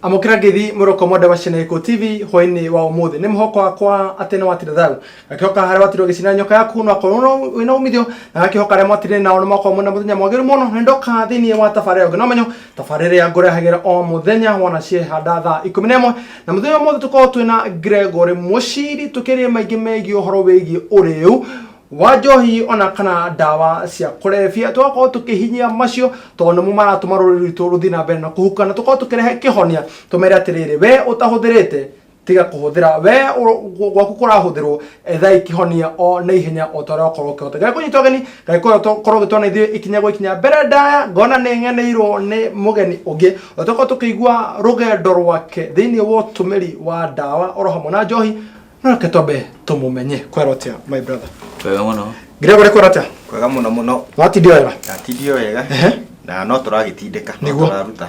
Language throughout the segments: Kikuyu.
Amũkĩra ngeithi mũroko mwende wa Sheneko TV hwainĩ wa ũmũthĩ. Nĩ mũhoko wakwa atĩ nĩ watinda thayũ. Gakĩhoka harĩa watirwo gĩcina nyoka yaku no akorwo wĩna umithio na gakĩhoka arĩa mwatire nao nĩ makorwo mwĩna mũthenya mwagĩrĩru mũno. Nĩ ndoka thĩinĩ wa tabarĩra ĩngĩ no menyo tabarĩra ĩrĩa ngũrehagĩra o mũthenya wona ciehanda thaa 11 na mũthenya ũmũthĩ tũkorwo twĩna Gregory Mũciri tũkĩaria maingĩ megiĩ ũhoro wĩgiĩ ũrĩu wa njohi ona kana ndawa cia kũrebia. Tũgakorwo tũkĩhinyia macio tondũ nĩmo maratũma rũrĩrĩ rwitũ rũthiĩ na mbere na kũhuka, na tũkorwo tũkĩrehe kĩhonia tũmere atĩrĩrĩ, we ũtahũthĩrĩte tiga kũhũthĩra, we gwaku kũrahũthĩrwo ethai kĩhonia o na ihenya o ta ũrĩa wakorwo ũkĩhota. Ngai kũnyita ũgeni, Ngai korwo ũgĩtwana ithuĩ ikinya gwa ikinya. Mbere ndaya ngona nĩ ng'eneirwo nĩ mũgeni ũngĩ ũrĩa tũkorwo tũkĩigua rũgendo rwake thĩinĩ wa ũtũmĩri wa ndawa oro hamwe na njohi. No reke twambe tũmũmenye. Kwĩrwo atĩa my brother? Wega mũno. Gregory, kwĩrwo atĩa? Kwega mũno mũno. Watindio wega? Ndatindio wega. Na no tũragĩtindĩka, no tũraruta.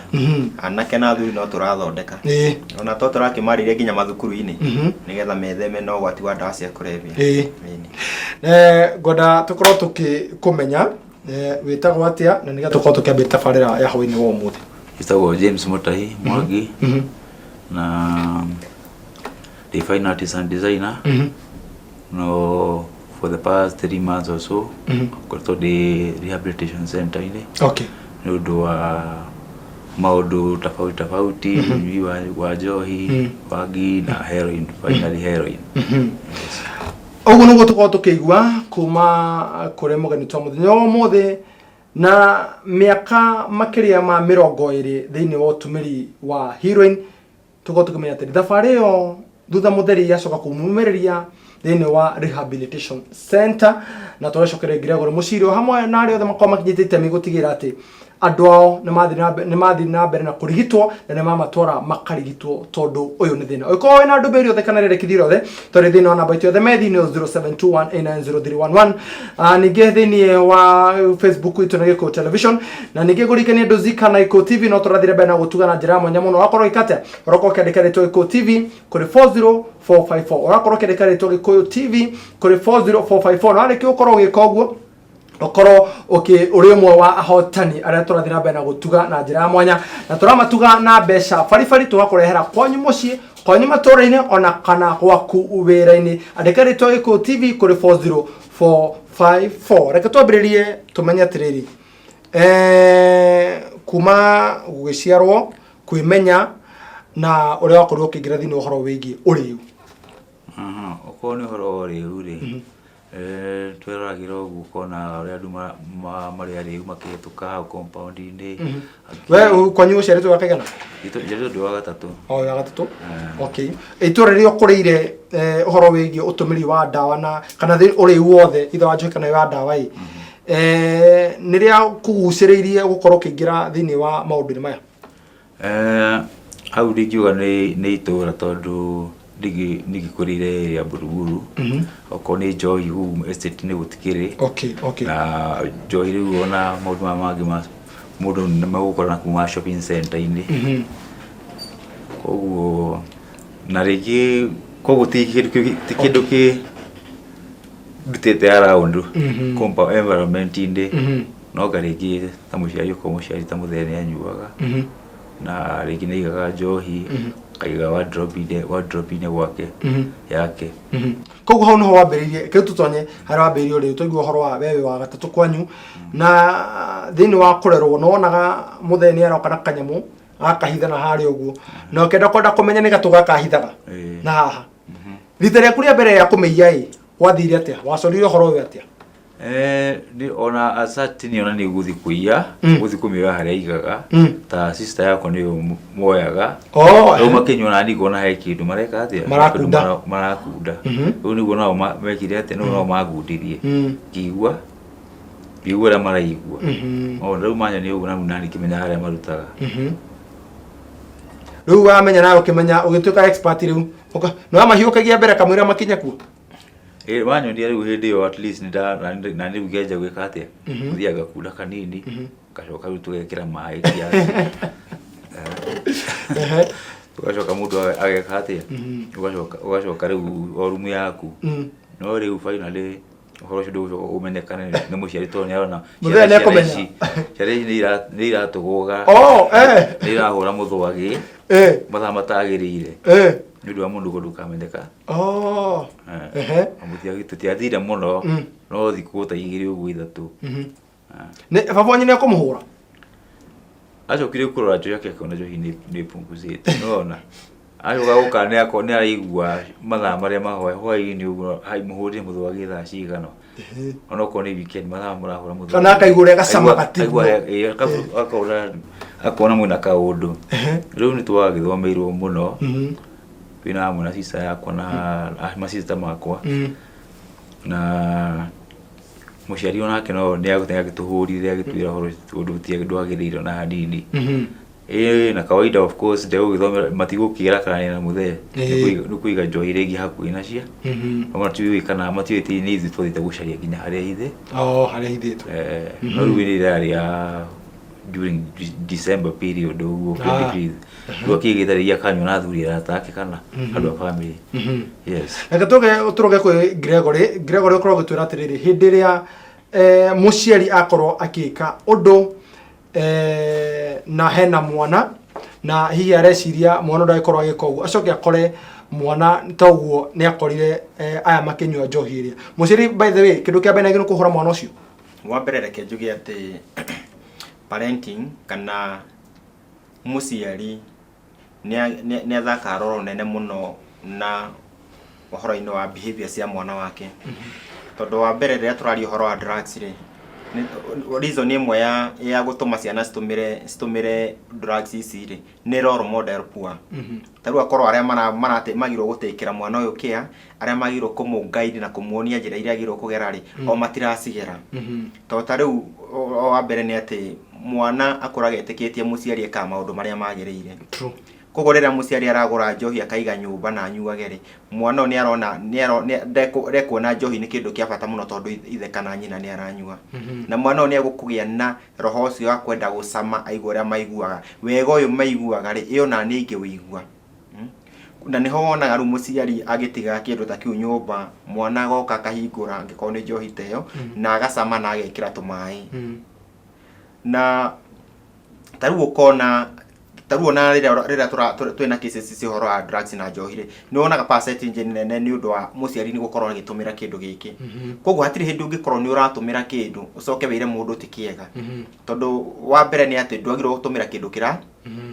Anake na athuri no tũrathondeka. Ona to tũrakĩmarĩria nginya mathukuru-inĩ nĩgetha metheme na ũgwati wa ndawa cia kũrebia. Ĩni. Ngwenda tũkorwo tũkĩkũmenya, wĩtagwo atĩa na nĩgetha tũkorwo tũkĩambia tabarĩra ya hwainĩ wa ũmũthĩ. Njĩtagwo James Mutahi Mwangi na ndĩ fine artist and designer. No for the past 3 months or so ngoretwo ndĩ rehabilitation center-inĩ nĩ ũndũ wa maũndũ tofauti tofauti, ũnyui wa njohi, bangi na heroin, finally heroin. Yes. Ũguo nĩguo tũkorwo tũkĩigua kuma kũrĩ mũgeni twa mũthenya wa ũmũthĩ na mĩaka makĩria ma 20 thĩinĩ wa ũtũmĩri wa heroin. Tũkorwo tũkĩmenya atĩ thabarĩ ĩyo thutha mũtheri yacoka kumumĩrĩria thĩinĩ wa rehabilitation center, na tũgacokeria Gregory Mũciri o hamwe na arĩa othe makorwo makinyĩte itemi gũtigĩrĩra atĩ andũ ao nĩ mathiĩ na mbere na kũrigitwo na nĩ mamatwara makarigitwo, tondũ ũyũ nĩ thĩna. Ũngĩkorwo wĩna ndũmĩrĩri yothe kana rĩrĩkithio rĩothe, tũrĩ thĩinĩ wa namba itũ yothe methi nĩ 0721890311. Ningĩ thĩinĩ wa Facebook itũ na Gĩkũyũ Television, na ningĩ ngũririkanie andũ Zika na Gĩkũyũ TV no tũrathire mbere na gũtuga na njĩra ya mwanya mũno. Wakorwo ũgĩka atĩa? Ũrakorwo ũkĩandĩka rĩtwa Gĩkũyũ TV kũrĩ 40454, ũrakorwo ũkĩandĩka rĩtwa Gĩkũyũ TV kũrĩ 40454, na warĩkia gũkorwo ũgĩka ũguo ũkorwo ũrĩ ũmwe wa ahotani arĩa tũrathiĩ na mbere na gũtuga na njĩra ya mwanya, na tũramatuga na mbeca baribari, tũgakũrehera kwanyu mũciĩ, kwanyu matũũra-inĩ ona kana gwaku wĩra-inĩ. Andĩka rĩtwa Gĩkũyũ TV kũrĩ 40454. Reke twambĩrĩrie tũmenye atĩrĩrĩ, kuma gũgĩciarwo, kwĩmenya na ũrĩa wakorirwo ũkĩingĩra thĩinĩ wa ũhoro wĩgiĩ ũrĩu. Aha, okorwo nĩ ũhoro wa ũrĩu rĩ, tweroragĩra ũguo ũkona ũrĩa andũ marĩ arĩu makĩhĩtũka hau compound-inĩ. We kwanyu ũciarĩtwo wa kaigana? Njiarĩtwo ndĩ wa gatatũ. O wa gatatũ. Okay, itũra rĩrĩa ũkũrĩire, ũhoro wĩgiĩ ũtũmĩri wa ndawa na kana ũrĩu wothe, ithe wa njohi kana wa ndawa ĩ, nĩ rĩa kũgucĩrĩirie gũkorwo ũkĩingĩra thĩinĩ wa maũndũ-inĩ maya? Hau ndingiuga nĩ itũra tondũ ningĩkũrĩire area Buruburu. Okorwo nĩ njohi kũu estate-inĩ gũtikĩrĩ. Na njohi rĩu ona maũndũ maya mangĩ ma mũndũ nĩ megũkora na kuma shopping center-inĩ. Koguo na rĩngĩ koguo ti kĩndũ kĩ ndutĩte around compound environment-inĩ. No anga rĩngĩ ta mũciari, okorwo mũciari ta mũthee nĩ anyuaga na rĩngĩ nĩ aigaga njohi, akaiga wardrobe-inĩ gwake yake. Koguo hau niho wambĩrĩirie. Kĩu tũtonye harĩa wambĩrĩirie ũrĩu, twaigua ũhoro wa we wĩ wa gatatũ kwanyu na thĩinĩ wa kũrerwo nĩ wonaga mũthee nĩ aroka na kanyamũ agakahitha na harĩa ũguo, na ũkĩenda kwenda kũmenya nĩ gatũ gakahithaga na haha. Rita rĩaku rĩa mbere rĩa kũmĩiya ĩ gwathire atĩa? Wacorire ũhoro ũyũ atĩa? Ona as such niĩ ona nĩ gũthiĩ kũiya, gũthiĩ kũmĩoya harĩa aigaga. Ta sister yakwa nĩyo moyaga. Rĩu makĩnyua na niĩ ngona he kĩndũ mareka atĩa? Marakunda. Marakunda. Rĩu nĩguo nao mekire atĩa? Nĩguo nao mangundirie. Ngĩigua ũrĩa maraigua. O rĩu manyonia ũguo na rĩu nani ngĩmenya harĩa marutaga. Rĩu wamenya nawe ũkĩmenya ũgĩtuĩka expert rĩu. Nĩ wamahiũkagia mbere kamũira makinye kuo? Ĩ wanyonia rĩu hĩndĩ ĩyo at least na rĩu ngĩanjia gwĩka atĩa? Gũthiaga ngakunda kanini, ngacoka rĩu tũgekĩra maĩ kiasi. Ũgacoka mũndũ ageka atĩa? Ũgacoka rĩu o rumu yaku. No rĩu finally ũhoro ũcio ndũgũcoka ũmenyekane nĩ mũciari tondũ nĩarona Mũthee nĩekũmenya. ciana ici nĩ iratũgũga, Oh, eh. nĩ irahũra mũthwagi mathaa matagĩrĩire nĩ ũndũ wa mũndũ ndũkamenyeka. Oh. Eh. Ehe. Tũtiathire mũno, no thikũ ta 2 ũguo 3. Nĩ baba wanyu nĩ ekũmũhũra? Acokire kũrora njohi yake akĩona njohi nĩ ĩpunguzĩte, nĩwona acoka gũka nĩ akorwo nĩ araigua mathaa marĩa mahoya hwaĩ-inĩ ũguo, hai mũhũrĩre mũthwagi thaa cigana, onokorwo nĩ weekend, mathaa mũrahũra mũthwagi. Kana akaigua ũrĩa gacama gatiguo. Akaigua, ĩĩ, akona mwĩna kaũndũ. Rĩu nĩ twagĩthomeirwo mũno twĩna hamwe na sister yakwa na masista makwa na mũciari onake no nĩ agĩtũhũrire agĩtwĩra ũhoro ũcio ũndũ ndwagĩrĩire ona hanini. Ĩĩ, na kawaida of course ndegũgĩthomera matigũkĩra kana na mũthee. Nĩ kũiga njohi rĩngĩ hakuhĩ na cia matiũĩ kana matiũĩ ti nĩ ithuĩ twathiĩte gũcaria nginya harĩa ithe. Oh, harĩa hithĩtwo. Eh, no rĩu ĩrĩ ĩrarĩ ya during December period ũguo. 25 rĩu akĩgĩte rĩngĩ akanyua na athuri arata ake kana andũ a family. Yes. Reke tũroge kwĩ Gregory. Gregory, ũkorwo ũgĩtwĩra atĩrĩrĩ, hĩndĩ ĩrĩa mũciari akorwo akĩka ũndũ na hena mwana na hihi areciria mwana ndagĩkorwo agĩka ũguo, acoke akore mwana ta ũguo nĩ akorire aya makĩnyua njohi ĩrĩa mũciari, by the way, kĩndũ kĩa mbere nĩ kũhũra mwana ũcio. Wa mbere reke njuge atĩ parenting kana mũciari nĩ athakaga role nene mũno na ũhoro-inĩ wa behavior cia mwana wake, tondũ wa mbere rĩrĩa tũraria ũhoro wa drugs rĩ, reason ĩmwe ya gũtũma ciana citũmĩre drugs ici rĩ, nĩ role model poor. Ta rĩu akorwo arĩa magĩrĩirwo gũtĩkĩra mwana ũyũ care, arĩa magĩrĩirwo kũmũ guide na kũmuonia njĩra iria agĩrĩirwo kũgera rĩ, o matiracigera. Tondũ ta rĩu o wa mbere nĩ atĩ mwana akũraga etĩkĩtie mũciari ekaga maũndũ marĩa magĩrĩire. Koguo rĩrĩa mũciari aragũra njohi akaiga nyũmba na anyuage rĩ, mwana ũyũ nĩ arona ndekuona njohi nĩ kĩndũ kĩa bata mũno tondũ ithe kana nyina nĩ aranyua. Na mwana ũyũ nĩ egũkũgĩa na roho ũcio wa kwenda gũcama aigue ũrĩa maiguaga. Wega ũyũ maiguaga rĩ, ĩ ona niĩ ingĩũigua. Na nĩho wonaga rĩu mũciari agĩtiga kĩndũ ta kĩu nyũmba, mwana agoka akahingũra angĩkorwo nĩ njohi ta ĩyo, na agacama na agekĩra tũmaĩ. Na ta rĩu ũkona ta rĩu ona rĩrĩa twĩna cases cia ũhoro wa drugs na njohi rĩ, nĩ wonaga percentage nene nĩ ũndũ wa mũciari nĩ gũkorwo agĩtũmĩra kĩndũ gĩkĩ. Koguo hatirĩ hĩndĩ ũngĩkorwo nĩ ũratũmĩra kĩndũ ũcoke wĩre mũndũ ti kĩega, tondũ wa mbere nĩ atĩ ndwagĩrĩirwo gũtũmĩra kĩndũ kĩra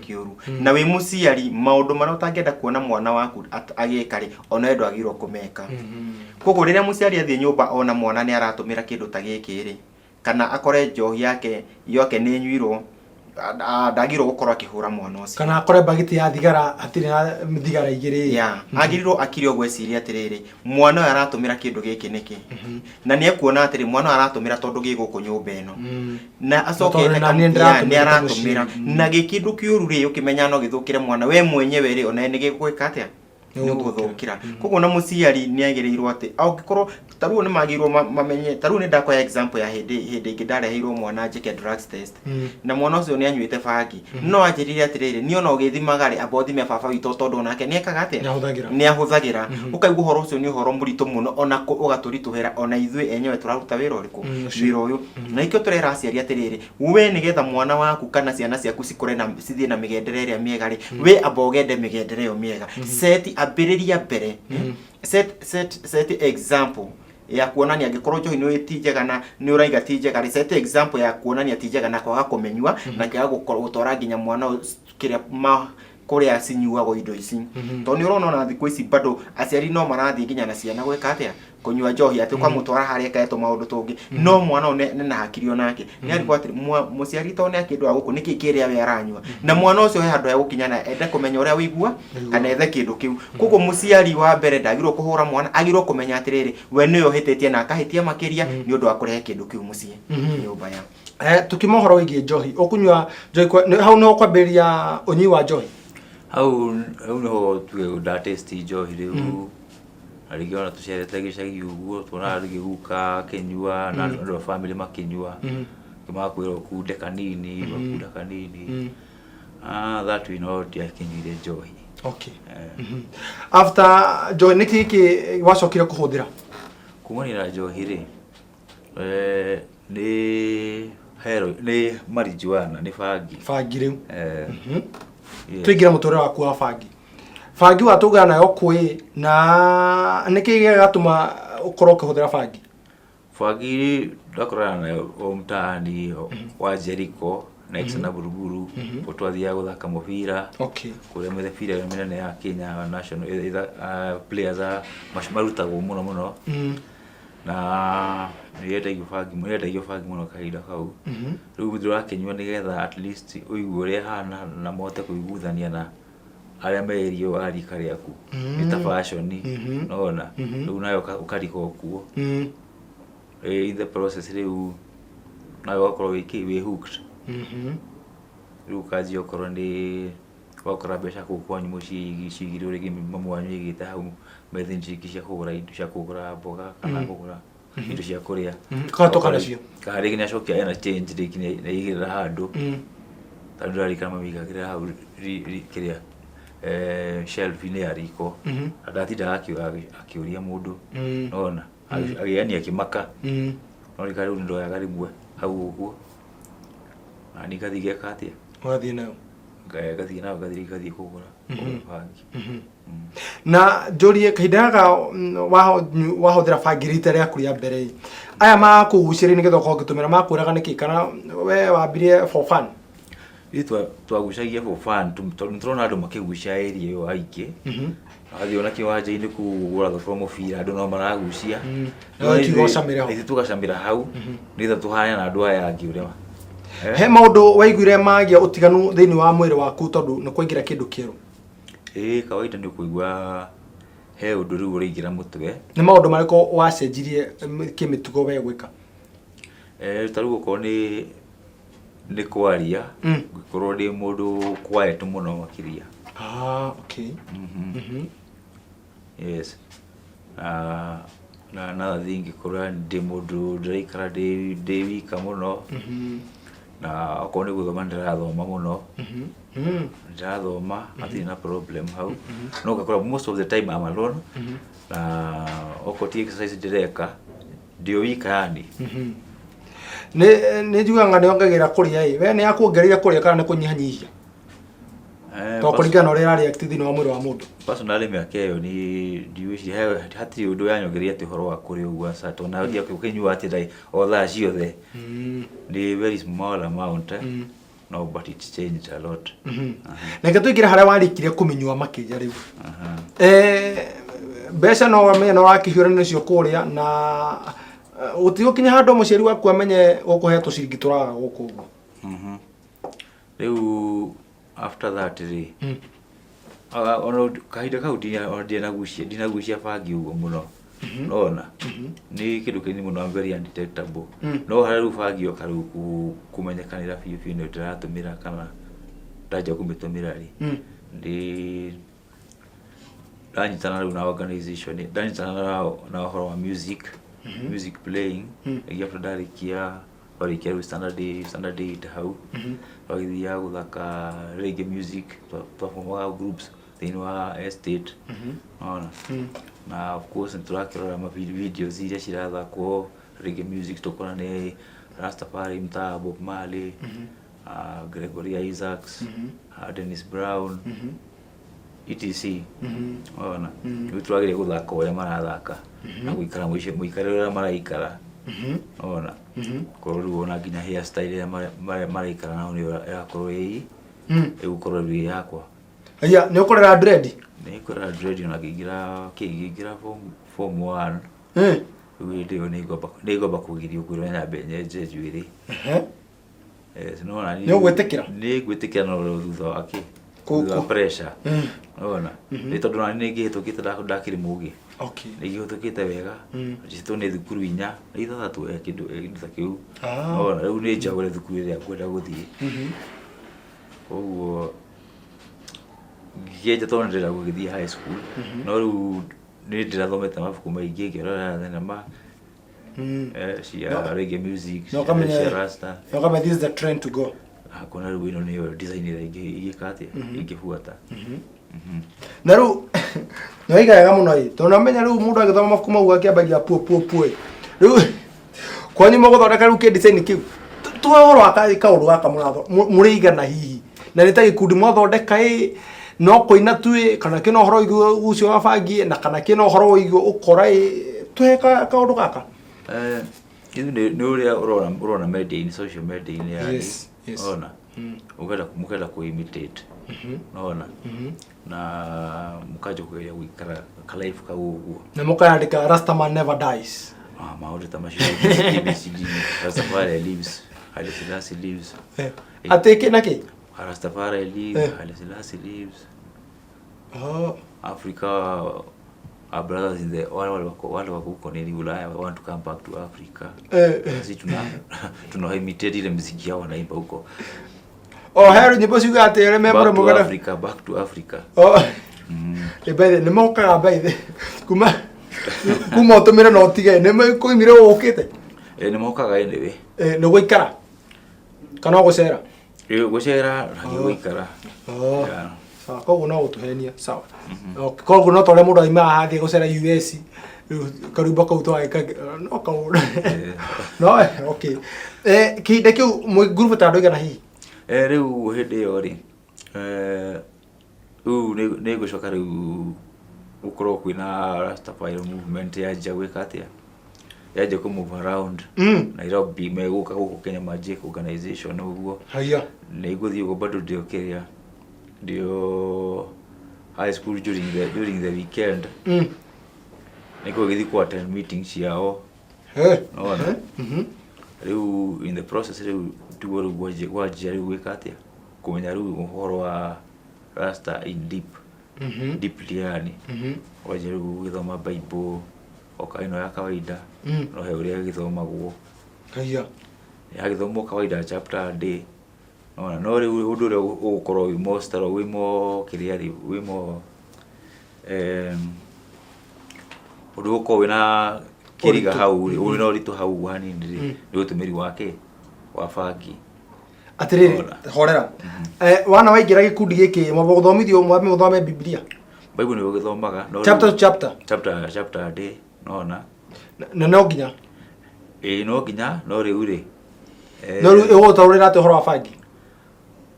kĩũru, na wĩ mũciari maũndũ marĩa ũtangĩenda kuona mwana waku agĩka rĩ, ona we ndwagĩrĩirwo kũmeka. Koguo rĩrĩa mũciari athiĩ nyũmba ona mwana nĩ aratũmĩra kĩndũ ta gĩkĩ rĩ, kana akore njohi yake yoke nĩ ĩnyuirwo, ndagĩrĩirwo gũkorwo akĩhũra mwana ũcio. Kana akore bagiti ya thigara hatirĩ na thigara 2. Ya, agĩrĩirwo akire ũguo ecirie atĩrĩrĩ, mwana ũyũ aratũmĩra kĩndũ gĩkĩ nĩkĩ? Na nĩ ekuona atĩrĩ, mwana ũyũ aratũmĩra tondũ gĩ gũkũ nyũmba ĩno, na acoke tondũ na niĩ ya, ndĩratũmĩra nĩ ta aratũmĩra mũciari. Na gĩ kĩndũ kĩũru rĩ, ũkĩmenya no gĩthũkĩre mwana we mwenyewe rĩ, ona nĩ gĩgwĩka atĩa? Nĩ nĩ gũgũthũkĩra. Koguo na mũciari nĩ agĩrĩirwo atĩ angĩkorwo ta rĩu nĩ magĩrĩirwo mamenye. Ta rĩu nĩ ndakoya example ya hĩndĩ ĩngĩ ndareheirwo mwana njĩke drugs test, na mwana ũcio nĩ anyuĩte bangi, no anjĩrire atĩrĩrĩ, niĩ ona ũgĩthimaga rĩ, amba ũthime baba witũ tondũ onake nĩ ekaga atĩa? Nĩahũthagĩra. Nĩ ahũthagĩra. Ũkaigua ũhoro ũcio nĩ ũhoro mũritũ mũno, ona ũgatũritũhĩra ona ithuĩ enyewe tũraruta wĩra ũrĩkũ? Ũcio. Wĩra ũyũ. Na ikĩo tũrera aciari atĩrĩrĩ, we nĩgetha mwana waku kana ciana ciaku cikũre na cithiĩ na mĩgendere ĩrĩa mĩega rĩ, we amba ũgende mĩgendere ĩyo mĩega. Set ambĩrĩria mbere, set example ya kuonania angĩkorwo njohi nĩ ti njega na nĩ ũraiga ti njega rĩ, set example ya kuonania ti njega na kwaga kũmĩnyua na kwaga gũkorwo gũtwara nginya mwana ũyũ kĩrĩa ma kũrĩa cinyuagwo indo ici, tondũ nĩ ũrona ona thikũ ici bado aciari no marathiĩ nginya na ciana gwĩka atĩa? Kũnyua njohi, atĩ ũkamũtwara harĩa eketwo maũndũ tũngĩ, no mwana ũyũ nĩ na hakiri onake nĩ arigwo atĩ mũciari to nĩ akĩndwara gũkũ nĩkĩ kĩrĩa we aranyua, na mwana ũcio he handũ hegũkinya na ende kũmenya ũrĩa wĩigua kana ethe kĩndũ kĩu. Koguo mũciari wa mbere ndagĩrĩirwo kũhũra mwana, agĩrĩirwo kũmenya atĩrĩrĩ, we nĩwe ũhĩtĩtie na akahĩtia makĩria nĩ ũndũ wa kũrehe kĩndũ kĩu mũciĩ nyũmba ya Tukiuma ũhoro wĩgiĩ njohi, ũkũnyua njohi hau nĩho kwambĩrĩria ũnyui wa njohi? Hau nĩho tuge nda taste njohi rĩu, na rĩngĩ ona tũcerete gĩcagi ũguo tuonaga rĩngĩ guka akĩnyua na andũ a family makĩnyua, magakwĩra ũkunde kanini, ũgakunda kanini. Ah, that way no ndiakĩnyuire njohi. Okay. After njohi, nĩkĩ gĩkĩ wacokire kũhũthĩra? Kumania na njohi rĩ, nĩ hero, nĩ marijuana, nĩ bangi. Bangi rĩu. Yes. Tũingĩra mũtũrĩre waku wa bangi. Bangi watũngana nayo kwĩ na nĩkĩ gĩgatũma ũkorwo ũkĩhũthĩra bangi? Bangi ndakorana nayo o mtaani wa Jericho next na Buruburu, kũu twathiaga gũthaka mũbira. Kũrĩa mĩbira ĩrĩa mĩnene ya Kenya national players marutagwo mũno mũno. Na nĩyendagio bangi, nĩyendagio bangi mũno kahinda kau. Rĩu ndĩrakĩnyua nĩgetha at least ũigue ũrĩa ĩhana na mũhote kũiguithania na arĩa me area ĩyo a rika rĩaku. Nĩ ta fashion, nĩwona? Rĩu nawe ũkarika o kuo. In the process rĩu nawe ũgakorwo wĩ kĩ, wĩ hooked. Rĩu ũkanjia okorwo nĩ wakora mbeca kũu kwanyu mũciĩ cigirwo rĩngĩ mamu wanyu aigĩte hau metha-inĩ ciringi cia kũgũra indo, cia kũgũra mboga kana kũgũra indo cia kũrĩa. Ũkahĩtũka nacio. Kana rĩngĩ nĩ acokia ena change rĩngĩ nĩ aigĩrĩra handũ. Tondũ ndĩraririkana mami aigagĩrĩra hau kĩrĩa, shelf-inĩ ya riko. Na ndatindaga akĩũria mũndũ. Nĩwona? Yani akĩmaka. No rĩu rĩu nĩndoyaga rĩmwe hau ũguo. Na niĩ ngathiĩ ngeka atĩa? Ũgathiĩ nayo. Ngathiĩ nayo ngathiĩ ngathiĩ kũgũra bangi. Na njũrie, kahinda gaka wahũthĩra bangi rita rĩaku rĩa mbere ĩ, aya makũgucĩrĩria nĩgetha ũkorwo ũgĩtũmĩra makwĩraga nĩkĩ, kana we wambirie for fun? Ithuĩ twagucagia for fun tondũ nĩtũrona andũ makĩgucia area ĩyo aingĩ. Wathiĩ ona kĩwanja-inĩ kũu kũrathakwo mũbira andũ no maragucia. No ũkiuga ũcamĩre ho. Ithuĩ tũgacamĩra hau nĩgetha tũhane na andũ aya angĩ ũrĩa. He maũndũ waiguire magĩa ũtiganu thĩinĩ wa mwĩrĩ waku tondũ nĩ kwaingĩra kĩndũ kĩerũ? Ĩĩ, kawaida nĩ ũkũigua he ũndũ rĩu ũraingĩra mũtwe. Nĩ maũndũ marĩkũ wacenjirie kĩmĩtugo we gwĩka? Ta rĩu okorwo nĩ kwaria, ngĩkorwo ndĩ mũndũ quiet mũno makĩria. Ah, okay. Yes. Na another thing, ngĩkorwo ndĩ mũndũ ndĩraikara ndĩ wika mũno. Na okorwo nĩ gũthoma ndĩrathoma mũno. Ndĩrathoma hatirĩ na problem hau. No ũgakora most of the time I'm alone. Na okorwo ti exercise ndĩreka, ndĩ o wika yani. Nĩ njugaga nĩ yongagĩrĩra kũrĩa ĩ, we nĩ yakuongereire kũrĩa kana nĩ kũnyihanyihia? To kũringana na ũrĩa ĩra react thĩinĩ wa mwĩrĩ wa mũndũ. Personally mĩaka ĩyo ni ndiwĩciria hatirĩ ũndũ yanyongereire atĩ ũhoro wa kũrĩa ũguo aca, tondũ nawe ũkĩnyua atĩ o thaa ciothe. Nĩ very small amount, no but it changed a lot. Reke tũingĩre harĩa warĩkirie kũmĩnyua makĩria rĩu. Mbeca no wamenye no ũrakĩhiũrania nacio kũrĩa na gũtigũkinya handũ mũciari waku amenye gũkũhe tũciringi tũraga gũkũ ũguo. Rĩu after that rĩ, ona kahinda kau ona ndinagucia bangi ũguo mũno. Nona nĩ kĩndũ kĩnini mũno, very undetectable. No harĩa rĩu bangi yoka rĩu kũmenyekanĩra biũ biũ nĩ ndĩratũmĩra kana ndanjia kũmĩtũmĩra rĩ, ndĩ ndanyitana rĩu na organization, ndanyitana na ũhoro wa music playing. Rĩngĩ after ndarĩkia twarĩkia rĩu standard 8 hau, twagĩthiaga gũthaka reggae music, twaformaga groups thĩinĩ wa estate. Nona na of course nĩ tũrakĩrora ma videos iria cirathakwo reggae music, tũkona nĩ Rastafari mtaa Bob Marley, Gregory Isaacs, Dennis Brown, etc. Ona rĩu tũrageria gũthaka ũrĩa marathaka na gũikara mũikarĩre ũrĩa maraikara. Ona korwo rĩu ona nginya hair style ĩrĩa maraikara nayo nĩyo ĩrakorwo ĩ ĩgũkorwo rĩu ĩ yakwa. Aya, nĩ ũkũrera dread? Nĩ ngũrera dread ona ngĩingĩra kĩ, ngĩingĩra form 1. Rĩu hĩndĩ ĩyo nĩ ngwamba kũgirio kwĩrwo nyambe nyenje njuĩrĩ. Yes, no na Nĩ ũgwĩtĩkĩra? Nĩ ngwĩtĩkĩra, no thutha wa kĩ? Thutha wa pressure. Ona nĩ tondũ nani nĩ ngĩhĩtũkĩte, ndakĩrĩ mũgĩ. Nĩ ngĩhĩtũkĩte wega. Njĩtwo nĩ thukuru inya, ithathatũ, kĩndũ ta kĩu. Ona rĩu nĩ njagũre thukuru ĩrĩa ngwenda gũthiĩ. Koguo ngĩkĩenja tondũ ndĩrenda gũgĩthiĩ high school. No rĩu nĩ ndĩrathomete mabuku maingĩ, ngĩrora thenema cia reggae music, No ũkamenya- cia rasta. Na ũkamenya this is the trend to go. Hakona rĩu ĩno nĩyo design ĩrĩa ingĩka atĩa, ingĩbuata. Na rĩu nĩ waiga wega mũno ĩ, tondũ namenya rĩu mũndũ agĩthoma mabuku mau akĩambagia puo puo puo ĩ. Rĩu kwanyu mũgũthondeka rĩu kĩ-design kĩu. Tuhe ũhoro wa kaũndũ gaka mũrĩ igana hihi. Na nĩ ta gĩkundi mwathondeka ĩ, no kũina tu ĩ, kana kĩna ũhoro wĩgiĩ ũcio wa bangi ĩ, na kana kĩna ũhoro wĩgiĩ ũkora ĩ, tuhe kaũndũ gaka. Ithuĩ nĩ ũrĩa ũrona media-inĩ, social media-inĩ yani. Yes. Ũrona? Ũkenda mũkenda kũ imitate. Ũrona? Na mũkanjia kũgeria gũikara ka life kau ũguo. Na mũkayandĩka Rastaman never dies. Ah, maũndũ ta macio ABCD, Rastafari lives, Haile Selassie lives. Atĩ kĩ na kĩ? Rastafari lives, Haile Selassie lives. Oh. Africa, our brothers in the wale wako huko nini Ulaya want to come back to Africa. Sisi tuna imitate ile muziki yao wanaimba huko. Oh, he nyĩmbo ciugaga atĩ arĩa me Back to mũremo kana Africa, back to Africa. Oh. Ĩ, by the nĩ mokaga by the kuma ũtũmĩre na ũtige nĩ kũimire ũkĩte. Nĩ mokaga anyway. Nĩ gũikara kana gũcera? Gũcera na gũikara. Oh. Yeah. Sawa, koguo no gũtũhenia sawa. Okay, koguo no ta ũrĩa mũndũ aimaga hathiĩ gũcera US rĩu karwĩmbo kau twagĩka no kau no okay. Kĩhinda kĩu mwĩ ngurubu ta andũ aigana hihi? Rĩu hĩndĩ ĩyo rĩ, rĩu nĩ ngũcoka rĩu gũkorwo kwĩna Rastafari movement yanjia gwĩka atĩa, yanjia kũ move around Nairobi, megũka gũkũ Kenya manjie organization ũguo. Haya. Nĩ ngũthiĩ ũguo bado ndĩo kĩrĩa ndĩo high school during the weekend. Nĩ gũgĩthiĩ kũ attend meeting ciao. Nĩwona? Rĩu in the process rĩu tiguo rĩu gwanjia rĩu gwĩka atĩa, kũmenya rĩu ũhoro wa Rasta in deep, deeply yani. Wanjia rĩu gũgĩthoma Bible oka ĩno ya kawaida, no he ũrĩa ĩgĩthomagwo. Haya. Yagĩthomwo kawaida chapter a day. Nĩwona? No rĩu ũndũ ũrĩa ũgũkorwo wĩ more style, wĩ more kĩrĩa rĩ, wĩ more ũndũ ũgũkorwo wĩna kĩriga Ũritũ. hau rĩ, wĩna ũritũ hau hanini rĩ, nĩ ũtũmĩri wa kĩ? Wa bangi. Atĩrĩrĩ, Ona. horera. Wana waingĩra gĩkundi gĩkĩ mwamba gũthomithio mwambe mũthome Bibilia. Bible nĩ ũgĩthomaga no rĩu- Chapter to chapter. Chapter a day, nĩwona? Na no nginya. Ĩĩ no nginya, no rĩu rĩ, No rĩu ĩgũgũtaũrĩra atĩa ũhoro wa bangi?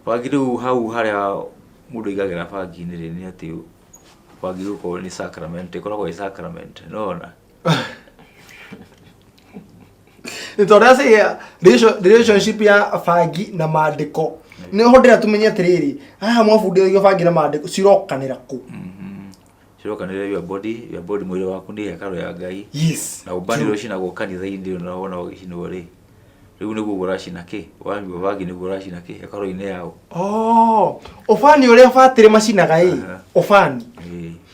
Bangi rĩu hau harĩa mũndũ aigagĩra bangi-inĩ rĩ, nĩ atĩ bangi gũkorwo nĩ sacrament, ĩkoragwo ĩ sacrament, nĩwona? Nĩ tondũ acia relationship ya bangi na maandĩko nĩ ho ndĩra tũmenye atĩrĩrĩ, haha mwabundithagio bangi na maandĩko cirokanĩra kũ? Cirokanĩra your body, mwĩrĩ waku nĩ hekarũ ya Ngai. Na ũbani ũrĩa ũcinagwo kanitha-inĩ na wona ũgĩcinwo rĩ, rĩu nĩguo ũracina kĩ? Wanyua bangi nĩguo ũracina kĩ? Hekarũ-inĩ yao. Oh, ũbani ũrĩa batĩrĩ macinaga ĩ, ũbani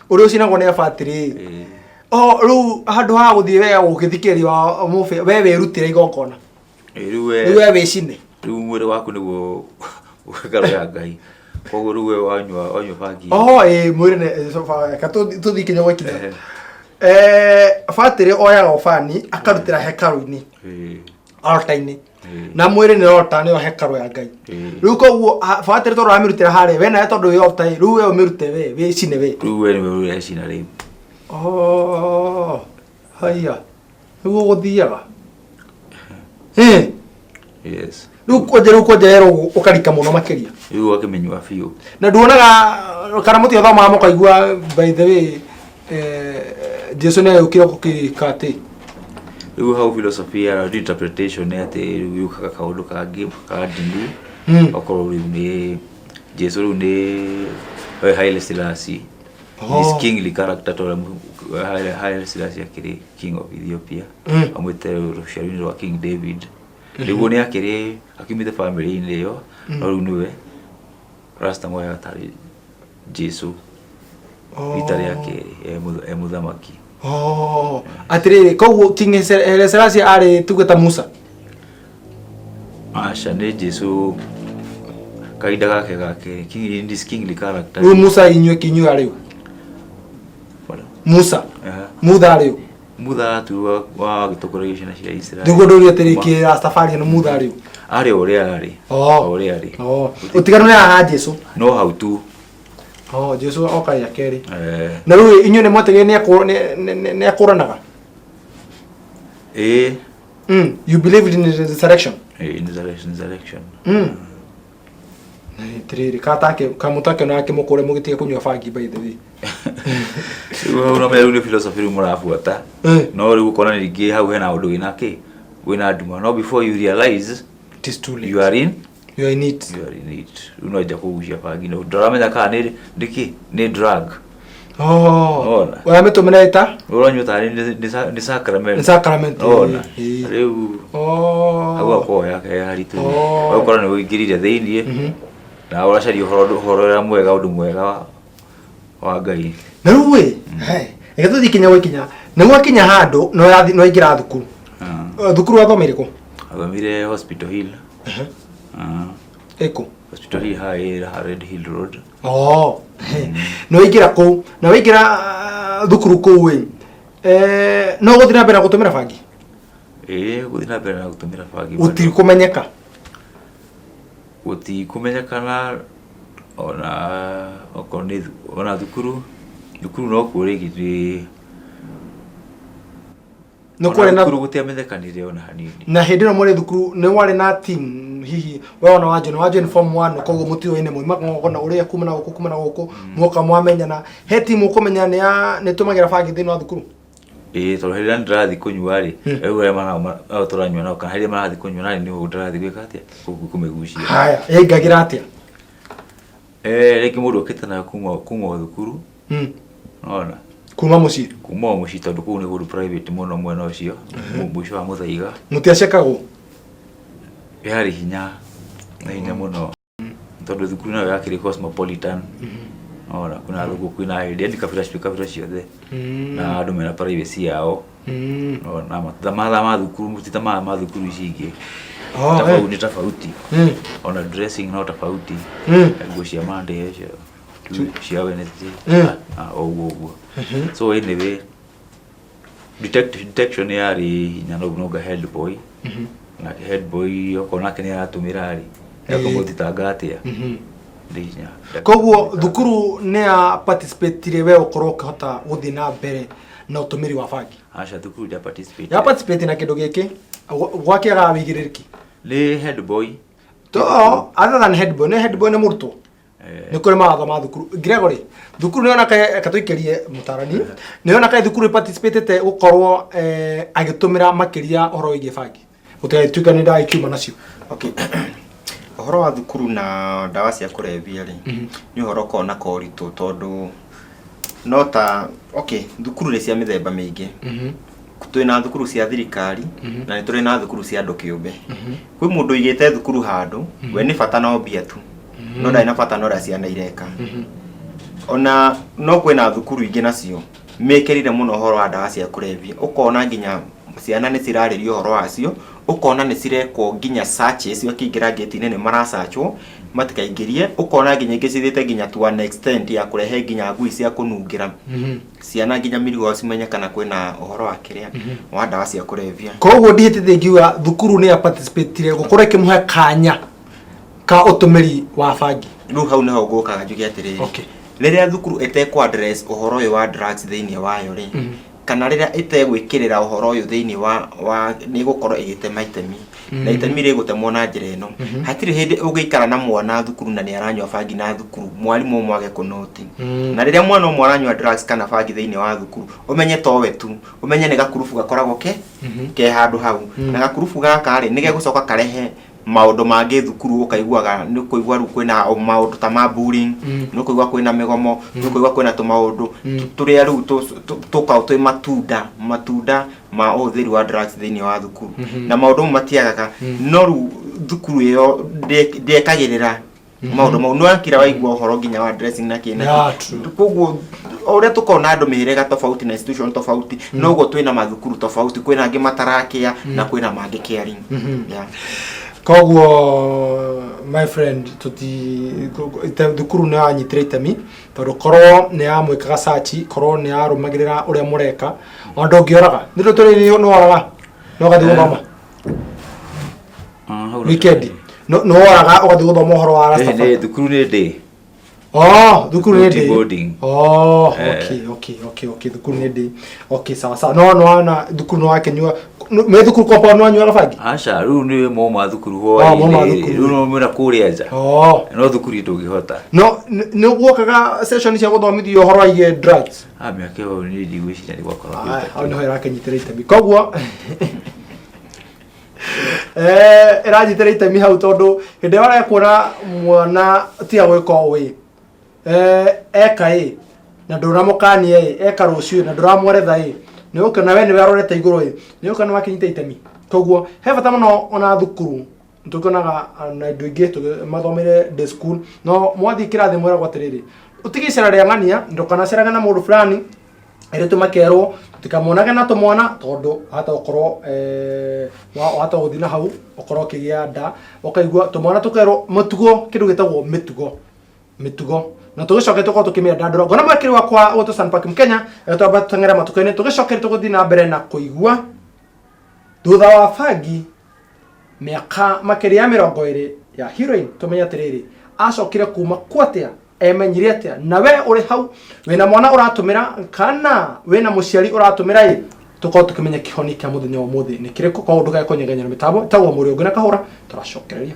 ũrĩa ũcinagwo nĩ abatĩrĩ ĩ. Oh, rĩu handũ ha gũthiĩ we gũgĩthikĩrĩria wa mũbe we wĩrutĩre igongona. Rĩu we Rĩu we wĩcine. Rĩu mwĩrĩ waku nĩguo hekarũ ya Ngai. Koguo rĩu we wanyua bangi. Oh, ĩ mwĩrĩ nĩ so ka tũthiĩ kinya gwakinya. Batĩrĩ oyaga ũbani akarutĩra hekarũ-inĩ, altar-inĩ. Na mwĩrĩ nĩ altar, nĩyo hekarũ ya Ngai. Rĩu koguo batĩrĩ tondũ aramĩrutĩra harĩa, we nawe tondũ wĩ altar rĩu we ũmĩrute we wĩcine we. Rĩu we nĩwe ũrecina rĩu. Oh, haya. Nĩguo gũthiaga. Eh, Yes. Rĩu kwanja yerwo ũkarika mũno makĩria. Rĩu ũgakĩmenyua biũ. Na nduonaga kana mũtiathomaga mũkaigua by the way Jesu nĩ agĩũkire gũkĩka atĩ. Rĩu hau philosophy ya interpretation nĩ atĩ rĩu yũkaga kaũndũ kangĩ ka ndini. Okorwo rĩu nĩ Jesu rĩu nĩ we Haile Selassie. His kingly character tondũ Haile Selassie akĩrĩ king of Ethiopia. Aumĩte rũciaro-inĩ rwa King David. Nĩguo nĩ akĩrĩ akiumĩte family-inĩ ĩyo, no rĩu nĩwe Rasta moyaga tarĩ Jesu rita rĩa kerĩ e mũthamaki. Oh, atĩrĩrĩ, koguo King Haile Selassie arĩ tuge ta Musa. Aca, nĩ Jesu kahinda gake ga kerĩ, king, in his kingly character. Rĩu Musa inyuĩ kinyuĩ arĩ ũ? Pardon? Musa. Aha. Mutha arĩ ũ? Mutha tu wa gĩtongoragia ciana cia Isiraeli. Nĩguo ndũria atĩrĩ, kĩ Rastafari nĩ Mutha arĩ ũ? Arĩ o ũrĩa arĩ. Oh. O ũrĩa arĩ. Oh, ũtiganu nĩ haha Jesu. No hau tu. Oh, Jesu oka rĩa kerĩ. Eh, Na rĩu inyuĩ nĩ mwatigire nĩ akũranaga? Ĩĩ. You believed in the resurrection? Ĩĩ, resurrection, resurrection. Atirĩrĩ, katake kamũtake na akĩmũkũre mũgĩtige kũnyua bangi, by the way. Rĩu hau no rĩu nĩ philosophy rĩu mũrabuata. No rĩu ũkona ningĩ hau hena ũndũ wĩna kĩ, wĩna nduma, no before you realize It is too late. You are in You are in it. You are in it. Rĩu no nja kũgucia bangi, no ndũramenya kana nĩ nĩkĩ, nĩ drug. Oh. Ona. Ũramĩtũmĩra ĩta? Ũranyua tarĩ nĩ sacrament. Nĩ sacrament. Ona. Rĩu hau akorwo yake haritũ. Ũgakora nĩ ũingĩrire thĩiniĩ na ũracaria ũhoro ũrĩa mwega, ũndũ mwega wa Ngai. Na rĩu ĩ, reke tũthiĩ kinya gwakinya. Nĩ gwakinya handũ nĩ waingĩra thukuru. Thukuru wathomeire kũ? Athomire Hospital Hill. Ĩkũ? Hospital Hill haha Red Hill Road. Oh. Nĩ waingĩra kũu, na waingĩra thukuru kũu ĩ, no ũgũthiĩ na mbere na gũtũmĩra bangi? Ĩĩ, gũthiĩ na mbere na gũtũmĩra bangi. Gũtikũmenyeka? Gũtikũmenyekana ona okorwo nĩ ona thukuru no kuo rĩngĩ nĩ Nĩ kwarĩ na thukuru gũtiamenyekanire ona hanini. Na hĩndĩ ĩno mũrĩ thukuru nĩ warĩ na team hihi we ona wa join, wa join form 1, koguo mũtiũĩne, mũima ng'ong'o ũrĩa kuma na gũkũ, kuma na gũkũ, mwoka mwamenyana, he team ũkũmenya nĩ ya nĩ tũmagĩra bangi thĩinĩ wa thukuru? Ĩĩ, tondũ hĩndĩ ĩrĩa ndĩrathiĩ kũnyua rĩ, rĩu arĩa nao tũranyua nao, kana hĩndĩ ĩrĩa marathiĩ kũnyua nani nĩho ndĩrathiĩ gwĩka atĩa, kũmĩgucia. Haya, yaingagĩra atĩa? Rĩngĩ mũndũ okĩte nayo kuma o thukuru. Nona. Kuma mũciĩ? Kuma o mũciĩ, tondũ kũu nĩ kũndũ private mũno mwena ũcio, mũico wa Mũthaiga. Mũtiacekagwo? Yarĩ hinya, na hinya mũno. Tondũ thukuru nayo yakĩrĩ cosmopolitan. Nona, kwĩna athũngũ, kwĩna ahĩndĩ, yani kabira kabira ciothe. Na andũ mena privacy yao. Nona, mathaa ma thukuru ti ta maya ma thukuru ici ingĩ. Tofauti, nĩ tofauti. Ona dressing no tofauti. Nguo cia Monday, cia Wednesday. O ũguo ũguo. So anyway, detection yarĩ hinya no nonga head boy. Nake head boy okorwo nake nĩ aratũmĩra rĩ, ekũmũthitanga atĩa? Nĩ hinya. Koguo thukuru nĩ ya participate we ũkorwo ũkĩhota gũthiĩ na mbere na ũtũmĩri wa bangi? Aca, thukuru ndĩa participate. Ya participate na kĩndũ gĩkĩ gwakĩaga wĩigĩrĩrĩki? Nĩ head boy. To other than head boy, nĩ head boy nĩ mũrutwo. Nĩ kũrĩ mawatho ma thukuru. Gregory, thukuru nĩ yona reke tũikĩrie mũtarani, nĩ yona kaĩ thukuru ĩparticipatĩte gũkorwo agĩtũmĩra makĩria ũhoro wĩgiĩ bangi, gũtigagĩtuĩka nĩ ndawa ikiuma nacio? Okay. Ũhoro wa thukuru na ndawa cia kũrebia rĩ, nĩ ũhoro ũkoragwo na koritũ, tondũ no ta okay, thukuru nĩ cia mĩthemba mĩingĩ. Twĩna thukuru cia thirikari na nĩ tũrĩ na thukuru cia andũ kĩũmbe. Kwĩ mũndũ ũigĩte thukuru handũ, we nĩ bata no mbia tu, no ndarĩ na bata na ũrĩa ciana ireka. Ona no kwĩna thukuru ingĩ nacio mekĩrĩire mũno ũhoro wa ndawa cia kũrebia, ũkona nginya ciana nĩ cirarĩrio ũhoro wacio, ũkona nĩ cirekwo nginya searches, akĩingĩra ngĩti-inĩ nĩ maracachwo matikaingĩrie, ũkona nginya ingĩ cithiĩte nginya to an extent ya kũrehe nginya ngui cia kũnungĩra ciana nginya mĩrigo cimenye kana kwĩna ũhoro wa kĩrĩa wa ndawa cia kũrebia. Koguo ndihĩtĩtie ngiuga thukuru nĩ ya participatire gũkorwo ĩkĩmũhe kanya ka ũtũmĩri wa bangi? Rĩu hau nĩho ngũkaga njuge atĩrĩrĩ, rĩrĩa thukuru ĩtekũ address ũhoro ũyũ wa drugs thĩinĩ wayo rĩ, kana rĩrĩa ĩtegwĩkĩrĩra ũhoro ũyũ thĩinĩ wa nĩ ĩgũkorwo ĩgĩtema itemi, na itemi rĩgũtemwo na njĩra ĩno: hatirĩ hĩndĩ ũngĩikara na mwana thukuru na nĩ aranyua bangi na thukuru mwarimũ ũmwe age kũnoti. Na rĩrĩa mwana ũmwe aranyua drugs kana bangi thĩinĩ wa thukuru, ũmenye towe tu, ũmenye nĩ gakurubu gakoragwo ke handũ hau, na gakurubu gaka rĩ, nĩ gegũcoka karehe maũndũ mangĩ thukuru. Ũkaiguaga nĩ ũkũigua rĩu kwĩna maũndũ ta ma bullying, nĩ ũkũigua kwĩna mĩgomo, nĩ ũkũigua kwĩna tũmaũndũ tũrĩa rĩu tũkoragwo twĩ matunda ma ũhũthĩri wa drugs thĩinĩ wa thukuru. Na maũndũ mau matiagaga, no rĩu thukuru ĩyo ndĩekagĩrĩra maũndũ mau. Nĩ wakira waigua ũhoro nginya wa dressing na kĩ na kĩ. Koguo o ũrĩa tũkoragwo na andũ mĩhĩrĩga tofauti na institution tofauti, noguo twĩna mathukuru tofauti. Kwĩna angĩ matarakĩa na kwĩna mangĩ caring, yeah. Koguo my friend, tuti thukuru nĩ yanyitire itemi, tondũ korwo nĩ yamwĩkaga search, korwo nĩ yarũmagĩrĩra ũrĩa mũreka, ona ndũngĩoraga nĩ tũrĩ nĩ woraga no ũgathiĩ gũthoma Hau no weekend, no woraga ũgathiĩ gũthoma ũhoro wa Ĩĩ, Rastafari. Nĩ thukuru nĩ ndĩ. Oh, thukuru nĩ Ti ndĩ. boarding. Oh, Eh. okay, thukuru nĩ ndĩ. Okay, sawa sawa. No no na thukuru no wakĩnyua me thukuru compound no wanyuaga bangi? Aca, rĩu nĩ mauma thukuru Oh, mauma hwaĩ-inĩ, thukuru. rĩu no mwĩra kũrĩa nja. Oh. No thukuru ndũngĩhota. No nĩ guokaga session cia gũthomithio ũhoro wĩgiĩ drugs. Ah, mĩaka ĩyo niĩ ndigwĩciria nĩ gwakorwo Ah, kĩndũ ta hau kĩu. nĩho ĩrakĩnyitĩra itemi. Koguo ĩranyitĩra itemi hau tondũ hĩndĩ ĩrĩa ũrekuona mwana tiga gwĩka ũũ ĩ eka ĩ na ndũramũkania ĩ eka rũciũ na ndũramweretha ĩ nĩ ũkĩona we nĩwe arorete igũrũ ĩ nĩ ũkĩona wakĩnyita itemi. Koguo he bata mũno ona thukuru tũkĩonaga na indo ingĩ mathomeire day school no mwathiĩ kĩrathi mwĩragwo atĩrĩrĩ ũtige icera rĩa ng'ania ndũkanacerage na mũndũ fulani airĩtu makerwo tũtikamonage na tũmwana tondũ wahota gũkorwo wahota gũthiĩ na hau ũkorwo ũkĩgĩa nda ũkaigua tũmwana tũkerwo mũtugo kĩndũ gĩtagwo mĩtugo mĩtugo na tũgĩcoke tũkorwo tũkĩmĩandandũra ngona mwekĩri wakwa gwĩtwo Sanpark Mkenya twamba tũteng'ere matukũ-inĩ tũgĩcoke tũgũthiĩ na mbere na kũigua thutha wa bangi mĩaka makĩria ya 20 ya heroin tũmenye atĩrĩrĩ acokire kuma ku atĩa emenyire atĩa na we ũrĩ hau wĩna mwana ũratũmĩra kana wĩna mũciari ũratũmĩra ĩ tũkorwo tũkĩmenya kĩhoni kĩa mũthenya wa ũmũthĩ nĩ kĩrĩkũ koguo ndũkae kũnyegenyera mĩtambo ĩtagwo mũrĩ ũngĩ na kahũra tũracokereria.